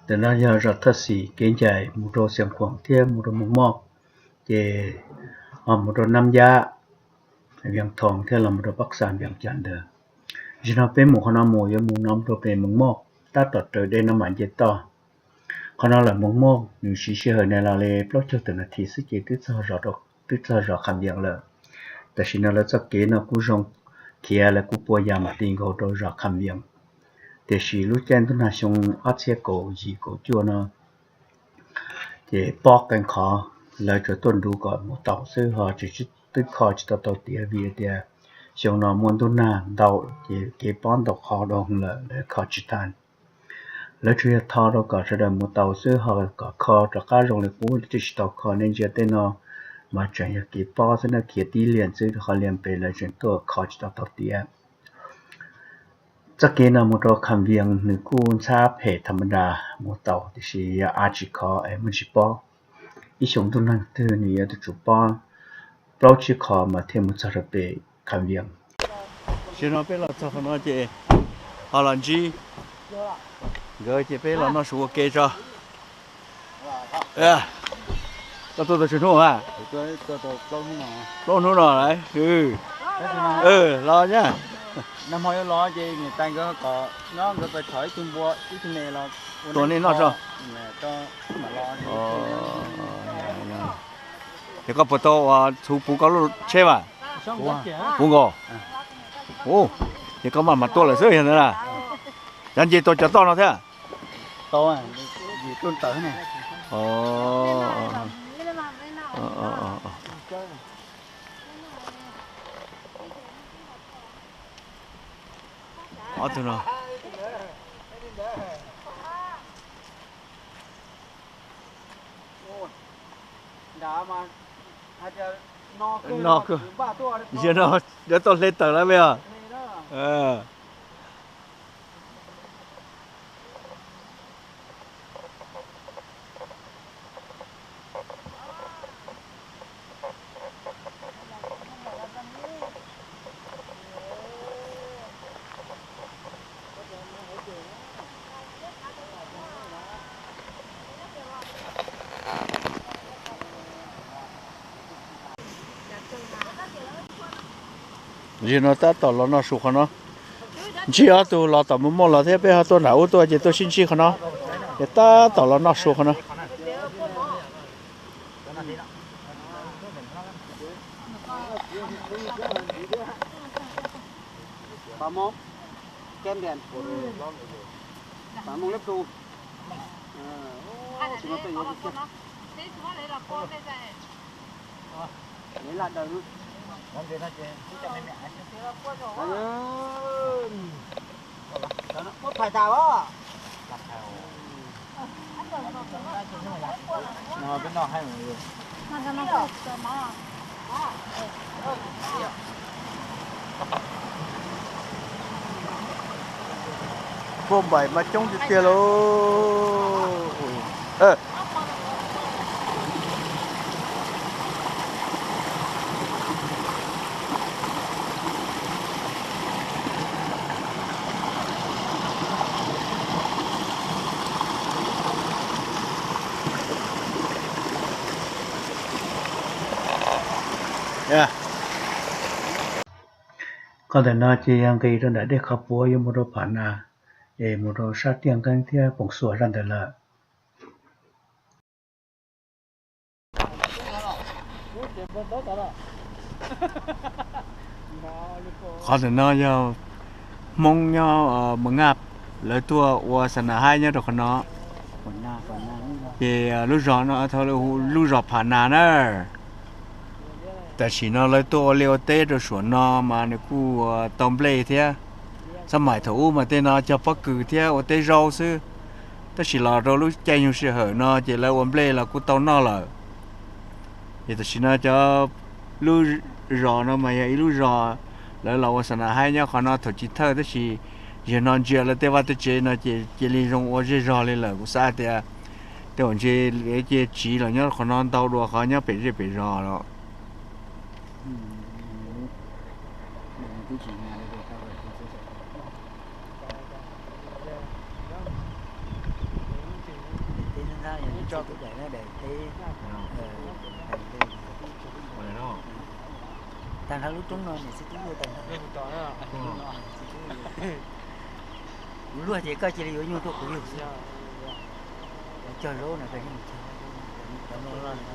Ntawm no yog zos Thaj Xis kev ncaim mus rau Xiav Khuam thiab mus rau Moos Moj, ces ho mus rau Nab Yab, Vias Thoos thiab los mus rau Pab Xas Vias Cas ntawd. Zaum no peb mus qhov no mus yuav mus no rau pem Moos Moj, tab tom raws dej no mam nce toj. Qhov no lawm Moos Moj nws siv sij hawm na los li plaub caug tawm nas this xwb ces twb txog zos, twb txog zos Kham Vias lawm. Tam sim no lawv txoj kev no kuj zoo, khiav lawv kuj pua yas mam ti nkaus rau zos Kham Vias. Tiam sis lub caij ntuj nag xyoo ob txhiab kaum yim kaum cuaj no ces pob qee qhov, lawv tsuas tuaj nrug kom mus taus xwb ho tsis, twb kho tsis tau tau tiav vim tias xyoo no muaj ntuj nag ntau ces kev pob ntau qhov dhau lawm lawv kho tsis tau. Lawv tsuas yog tho rau kom sawv daws mus taus xwb ho kom kho rov qab zoo li qub twb tsis tau kho. Nej ntsia tej no mas tseem yog kev pob xwb na, khiav tib liam xwb rau qhov liam pem lawv tseem tuaj kho tsis tau tau tiav. Txoj kev no mus rau Kham Vias nws kuj ntxhab phem tham ma das mus taus tiam sis yog av tsis khov es muaj tsis pob. Ib xyoo ntuj nag twg nws yuav tau tsum pob plaub tsib qho mas thiaj mus txog rau pem Kham Vias. Zaum no peb los txog qhov no ces ho los ntsib nkawd ces peb los noj su ua ke tso. Koj tuaj tau tsawg hnub a? Plaub hnub no lawm. Los nyab. Tua nej noj tso. Ces koj puas tau ua txhuv puv koj lub tsheb mas? Puv nkaus. Ces koj maj mam tuaj lawm xwb yog ntawd na. Cov nce tau cov toj no thiab. Ob tug no. No, yog no, yuav tau hle tawm lawm me os. Zaum no tab tom los noj su qhov no. Ntsib ob tug los tom Moos Moj los thiab peb ho tuaj nram ub tuaj ces tuaj sib ntsib qhov no. Ces tab tom los noj su qhov no. Poj npaim mas coob tiag tiag lauj. Qhov ntawm no ces yog nqis rau nram dej qhov puav yuav mus rau Pham Nas, es mus rau sab Tiaj Nqeeb thiab Poos Xuas zaj ntawd lawm. Qhov ntawm no yog Hmoob nyob Mos Nyaj, lawv tuaj ua xa nas haib nyob rau qhov no. Ces lub zos no, lub zos Pham Nas na. Tam sim no lawv tuaj ua liaj ua teb rau suam no mas nws kuj tau nplej thiab. Xab maim thaum ub mas tej no cog pob kws thiab ua teb zaub xwb, tab sis los rau lub caij nyuag sij hawm no ces lawv ua nplej los kuj tau noj lawm. Ces tam sim no cov, lub zos no mas yog ib lub zos lawv los ua xa nas haib nyob qhov no thaum chiv thawj, tab sis yog no ntsia lawv tej vaj tej tsev no ces cia li zoo ua zej zog li lawm. Kuv xav tias tej uas ntshe lawv cia tsiv los nyob qhov no ntau dua qhov nyob pem zej pem zos los. Tso tus daim no daim teb, tag nrho lub roob no niam txiv tub yuav tag nrho. Kuv luag ces koj cia li yuav nyuj tuaj kuv yug xwb. Cov cog zaub no koj yeej mus cog, cov no loj no.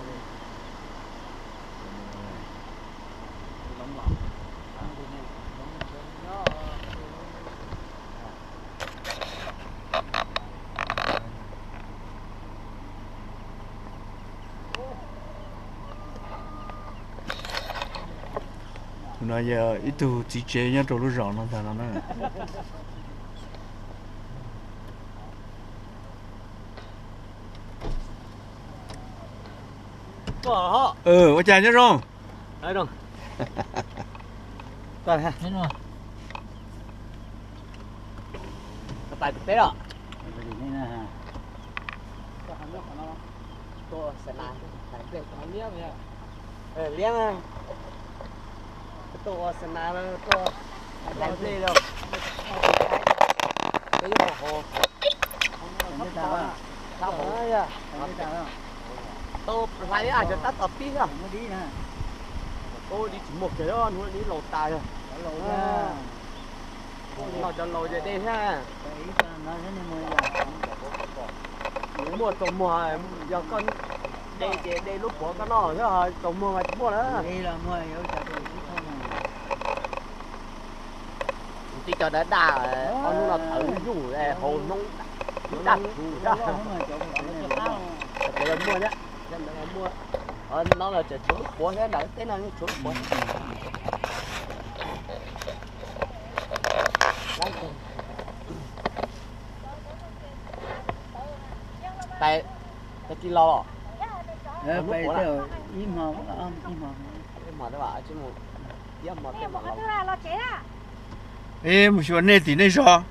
Tus no yog ib tug txiv tsev nyob rau lub zos no ntag no na. Ua cas nyob zoo? Liab, tuaj ua xa nas, tuaj hlais nplej los, tuaj ib qho hauv, tau hlais ib a cov tab tom pib xwb. Ub, dib tsis muaj kiag, hnub no dib laus tas yog. No cov laus ces de thiab. Muaj txaus muag, yog koj de ces de lub puav koj noj thiab, txaus muag mas tsis muaj na. Tib cov dab daj, ob hnub no thawv zuj zus hauv hnoob daj thuv. Cov ntawd muaj thiab, cov ntawd muaj. No los tseem tshuav lub puav thiab, nram teb no yeej tshuav lub puav. Tag kis los los? Ib hmo, ib hmo. Mus xyuas nej tim nej zos.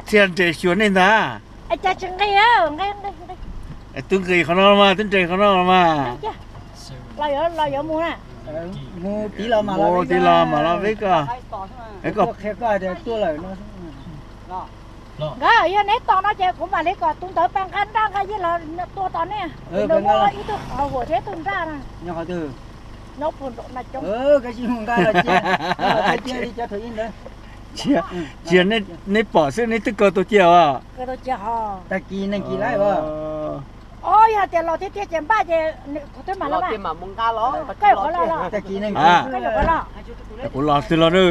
Thiaj nres xyuas nej ntag. Twb nqis qhov no mas, twb nres qhov no mas. Mus tiv los mam los peb koj. Koj qhia koj tias tuaj lawm no. Nkawd yog neb tos no ces kuv mam li kom tus ntawd pab nqa nraj nqa yej los tua tos nej. Nws muaj ib tug qhov huam thiab ib tug nraj na. Nyob qhov twg? Nyob puag nraum no coob. Koj tsis mus nqa los cia, cia li cov thaum ub ntawd. Cia, cia neb pom xwb neb twb kaw tau cia os. Kaw tau cia hos. Tag kis neeg kis laib os. Os, yog tias los tiag tiag ces npaj ces qhov twg mam los mas. Koj yuav qhov los los. Tag kis neeg kis. Koj yuav qhov los. Kuv los twg los na.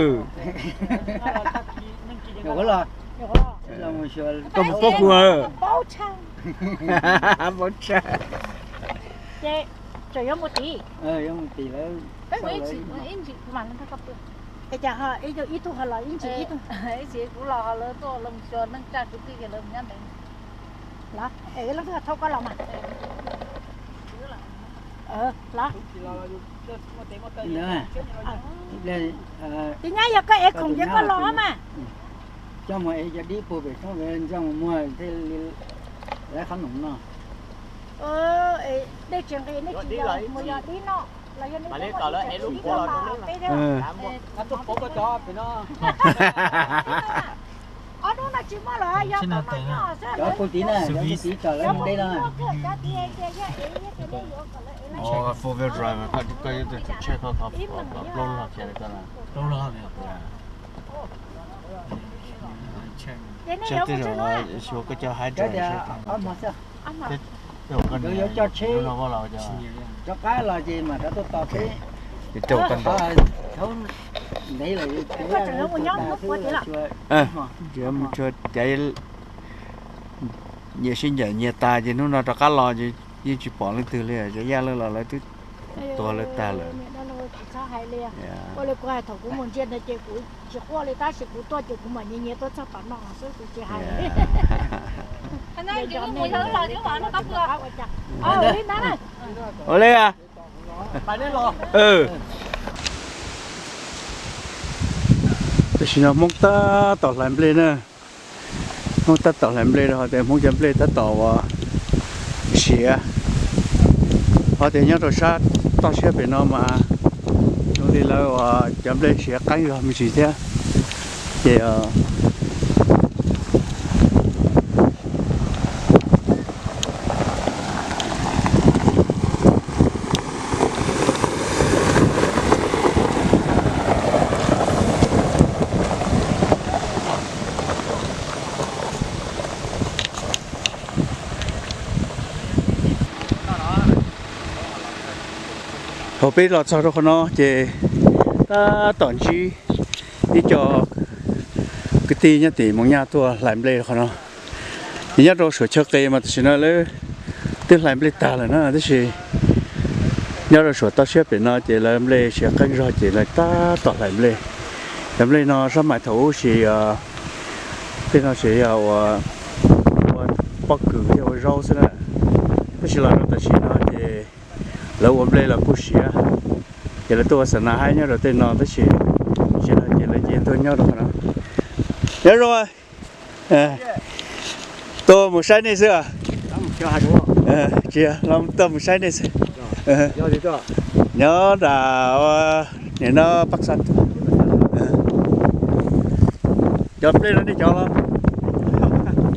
Yuav qhov los. Koj mus paub kuv. Paub tshaj. Paub tshaj. Ces tseem yuav mus tid. Yuav mus tid lawm. Es cas ib tug ho los ib ntsis ib tug. Ib ntsis kuv los ho lawv tuaj los xyuas neej tsa kwv tij ces lawv mus nyob ntev. Los es leej twg thauj koj los mas. Los. Ces nyab yog koj ev khoom ces koj los mas. Coj mus ev cov dib puag pem roob pem ntxoog mus muag thiaj li laib qhob noom no. Dej tsis nqis nej tsis yog mus yog dib noj los yog nej Ob hnub no tsis muaj los yog tom no nyob xwb. Cov puag tid na, cov puag tid tsom lawv mus deb no. Four wheel drive koj yuav tsum check koj plaub log kiag. Ces nej xyuas koj cov high drive. Yuav coj tsheb rov qab los ces mam rov tuaj tos peb. Thaum ntev lawm, nyias sib ncaim nyias tas ces hnub no rov qab los ces yeej tsis pom leej twg li, cov yaj lawv los lawv twb tuag lawv tag lawm. Ua li kuv hais thaum kuv mus ntsia ntawd ces kuv tsis quaj li, tab sis kuv tuaj ces kuv mam nyias nyias tuaj txog tom no xwb kuv tsis hais. Ua li a. Tam sim no Hmoob tab tom hlais nplej na. Hmoob tab tom hlais nplej rau hais tias Hmoob cov nplej tab tom uas siav. Ho tias nyob rau sab toj siab pem no mas zoo li lawv uas cov nplej siav qeeb zog me ntsis thiab. Ces Thaum peb los txog rau qhov no ces tab tom ntsib ib co kwv tij nyob tim Moos Nyaj tuaj hlais nplej rau qhov no. Nyob rau suam chaw qis mas tam sim no lawv twb hlais nplej tag lawm na, tab sis nyob rau suam toj siab pem no ces lawv nplej siav qeeb zog ces lawv tab tom hlais nplej. Cov nplej no sab mais thaum ub ces tej no ces yog ua pob kws thiab ua zaub xwb na, tab sis los rau tam sim no ces lawv ua nplej los kuj siav, ces lawv tuaj ua xa nas haib nyob rau tej no tab sis tam sim no ces lawv cia tuaj nyob rau qhov no. Nyob zoo, tuaj mus saib nej xwb. Tsis, tuaj mus saib nej xwb. Nyob nram nim no Paj Xaj. Cov nplej no nej cov los?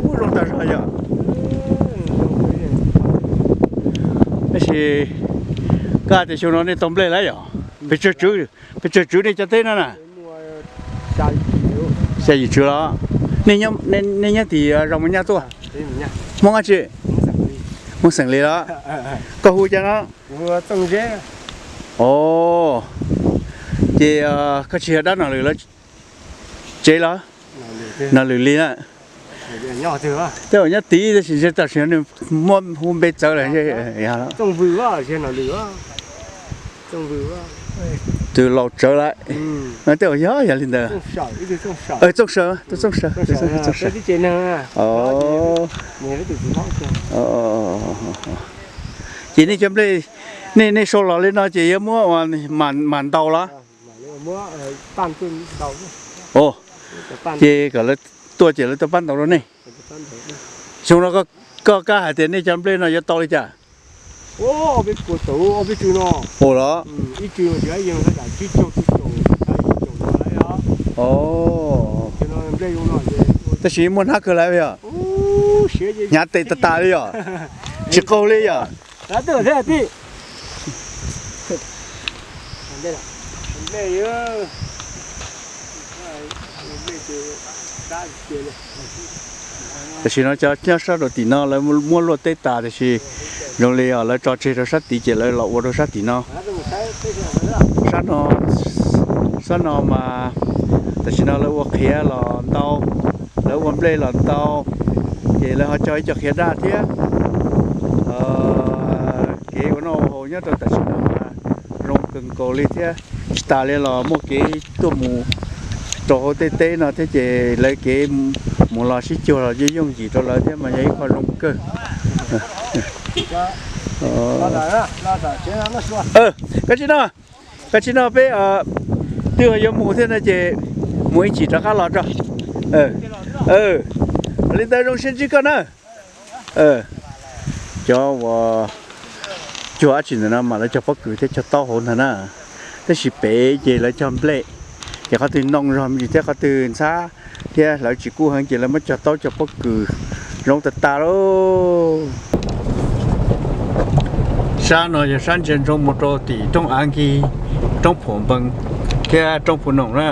Ub, zoo tag zog yom. Tab sis koj hais tias xyoo no nej tau nplej lawm yom? Pes tsawg tswv, pes tsawg tswv nej cov teb no na? Xya yim tswv los? Nej nyob tim zos Moos Nyaj tuaj? Hmoob dab tsi? Hmoob xeem Lis los? Koj hu cas no? Os, ces koj tsis yog dab Nom Lwm lawv tsev los? Nom Lwm Lis na. Tej zaum nyob tid tab sis ntshe tam sim no nws muab hu npe txawv lawm. Tus laus tsawv lawm. No tej zaum yog yog li ntawd. Txooj Saw, tus Txooj Saw, tus Txooj Saw. Ces nej cov nplej, nej sau los li no ces yuav muab ua mam ntaus los? Ces kom lawv tuaj ces lawv tuaj pab ntaus rau nej. Xyoo no koj kab hais tias nej cov nplej no yuav tau li cas? Ua los? Tab sis muaj hnab kawg lawm yog? Hnyav tes tas tas li yog? Tsis qaug li yog? Tam sim no cov nyob sab rau tim no lawv muab luaj teb tas tiam sis zoo li os lawv tso tseg rau sab tid ces lawv los ua rau sab tim no. Sab no, sab no mas tam sim no lawv ua qhiav los ntau, lawv ua nplej los ntau, ces lawv ho cog ib co qhiav daj thiab. Kev ua noj ua haus nyob rau tam sim no mas zoo kawg nkaus li thiab, tsis tas li los muaj kev tuaj mus rau hauv tej teb no thiab ces lawv kev mus los sib cuag los yeej yooj yim rau lawv thiab mas yog ib qho zoo kawg. Koj tsis no, koj tsis no peb twb yuav mus thiab no ces mus ib chim rov qab los tso. Li ntawd zoo siab ntsib koj na. Cov uas cuag dab tsi ntawm no mas lawv cog pob kws thiab cog taub hauv ntag na, tab sis pem ces lawv cog nplej, ces qhov twg noo zog me ntsis thiab qhov twg ntxhab thiab hlawv tsis kub heev ces lawv muab cog taub cog pob kws zoo tas tas lauj. Sab no yog sab ntsia ntsoov mus rau tim roob Av Nkig, roob Phuam Npees thiab roob Phu Noom na.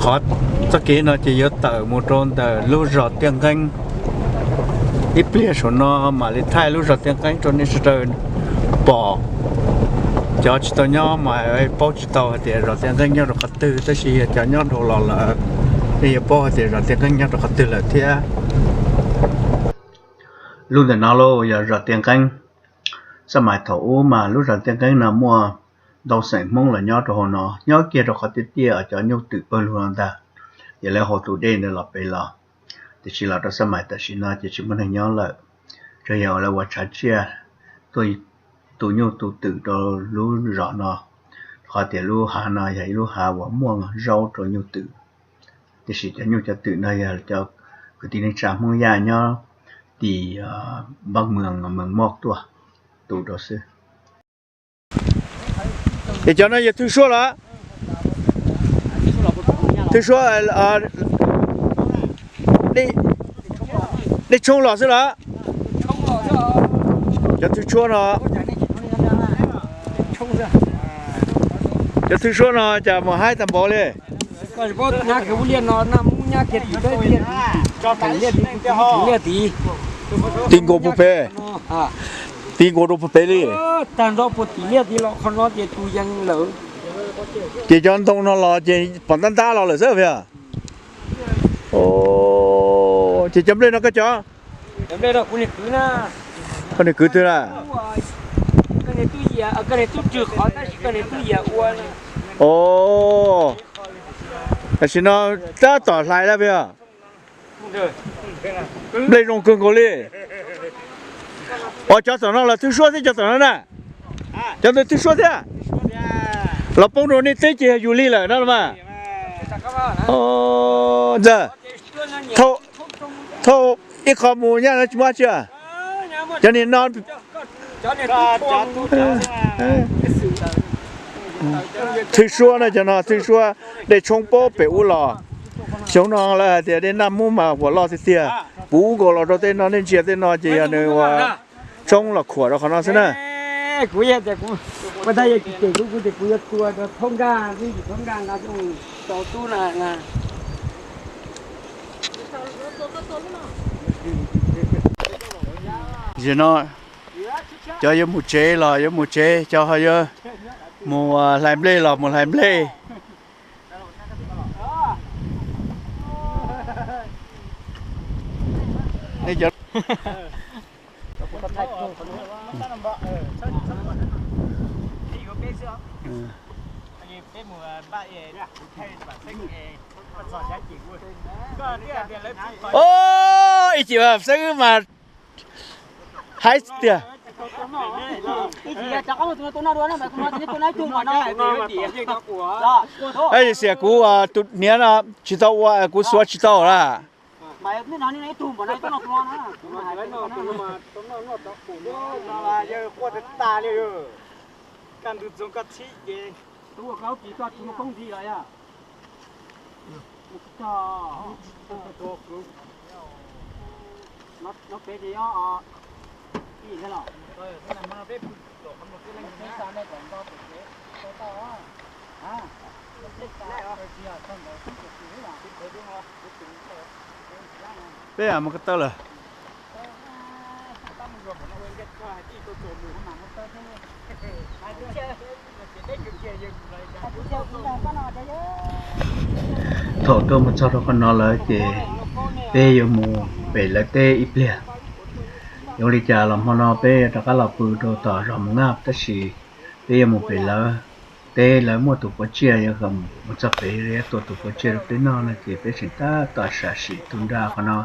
Qhov txoj kev no ces yuav tawm mus rau ntawm lub zos Tiaj Nqeeb. Ib pliag saum no mam li thaij lub zos Tiaj Nqeeb rau nej sawv daws pom. Cov tsis tau nyob mas paub tsis tau hais tias zos Tiaj Nqeeb nyob rau qhov twg, tab sis yog cov nyob dhau los lawm nej yuav paub hais tias zos Tiaj Nqeeb nyob rau qhov twg lawm thiab. Lub ntawm no lauj yog zos Tiaj Nqeeb. Xab mais thaum ub mas lub zos Tiaj Nqeeb no muaj ntau xeem Hmoob los nyob rau hauv no, nyob kiag rau qhov tiaj tiaj cov nyuj twm pawg lug no ntag. Ces lawv haus tus dej ntawd los pem los, tiam sis los rau xab mais tam sim no ces tsis muaj neeg nyob lawm. Tsuas yog lawv ua tshav tsiaj tuaj tu nyuj tu twm rau lub zos no, qhov tias lub hav no yog ib lub hav uas muaj zaub rau nyuj twm. Tiam sis cov nyuj cov twm no yog cov kwv tij neej tsa Hmoob Yaj nyob tim Npab Mws, Mws Moj tuaj tu rau xwb. Es cov no yog thwj suab los? Thwj suab, nej tshoob los xwb los? Cov thwj suab no, cov thwj suab no cas mus haib tag npaum li. Tim nkaus puag pem. Ti nkaus rau puag pem li. Tag nrho puag tim liaj ti los qhov no ces tus yees lawm. Ces cov ntoo no los ces pom ntab ntab los lawm xwb puas yog? Ces cov nplej no koj cov? Koj niag kwv twg na? Tam sim no tab tom hlais lawm puas yog? Nplej zoo kawg nkaus li. Os, cov tom no los twb suab thiab cov tom no na. Cov ntawd twb suab thiab. Los poob rau nej teb ces yog yus li lawm no los mas. Ntxawg, thauj ib qho mus nyaj no tsis muaj tsi. Cov niag no thwj suab na, cov no thwj suab. Dej tshoob pab pem ub los. Xyoo no lawv hais tias dej Naj Mub mas huam loj tiag tiag. Puv nkaus los rau tej no, nej ntsia tej no ces yog nws ua tshoob los khuam rau qhov no xwb na. Tam sim no cov yuav mus tsev los yuav mus tsev, cov ho yuav mus hlais nplej los mus hlais nplej. Ib chim xeeb wb mas haib tiag. Xiam kuv tus hniav no tsis tau ua, kuv xuav tsis tau lawm. Peb mus ko taw lawm. Thaum tuaj mus txog rau qhov no lawm ces peb yuav mus pem lawv teb ib pliag. Yuav ua li cas los hmo no peb yuav rov qab los pw rau tom zos Mus Naj, tab sis peb yuav mus pem lawv teb, lawv muaj tus puav tsiaj, yuav mus txog pem yuav tua tus puav tsiaj rau peb noj no ces peb tseem tab tom sam sim tu nra qhov no.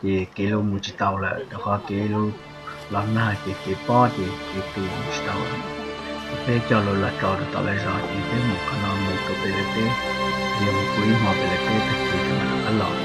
Ces kev lus mus tsis tau lawm, rau qhov kev lus los nag ces kev pob ces kev tu mus tsis tau lawm. Peb coj lus los tso rau tom lawv zos ces peb mus qhov no mus rau pem lawv teb, yuav mus pw ib hmo pem lawv teb tag kis rov qab los.